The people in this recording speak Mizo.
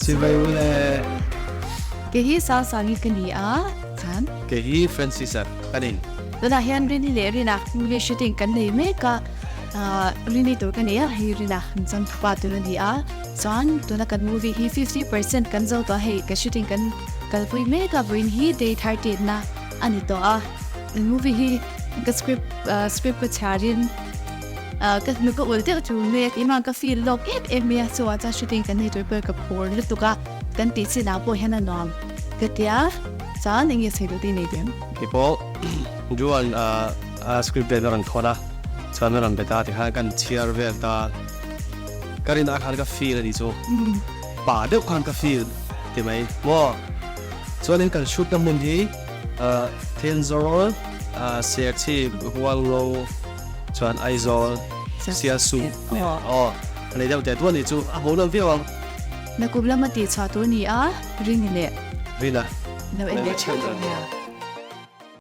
Chibai u le. Kei hi Sangsangi ka ni a, chuan. Kei hi Francis-a ka ni. Tunah hian Rini leh Rina movie shooting kan nei mek a, Rini tur ka nei a, hei Rina an chang thupa tur a ni a, chuan tuna kan movie hi 50% kan zo tawh a, hei kan shooting kan kalpui mek a, vawiin hi day 13 na a ni tawh a, movie hi ka script script ka chhiarin ka hnuk a ul deuh tur mai a, keimah ka feel lawk em em mai a, chuvang chuan shooting kan nei tur pawh ka phur lutuk a, kan tih chinah pawh hian a nuam ka tia, chuan eng nge sawi duh te i nei ve ang? Keipawh Juan a script vel a rawn thawn a, chuan a rawn bet a tikhan kan chhiar vel ta, ka rinah khan ka feel a nih chu, pa deuh khan ka feel ti mai maw? Chuanin kan shoot na hmun hi Thenzawl, Serchhip, Hualngo, chuan Aizawl, Sialsuk aw a nei deuh teh duah nih chu a hmuh nawm viau ang. Nakum lama tih chhuah tur ni a, Rini leh Rina lo en leh theuh tur nia.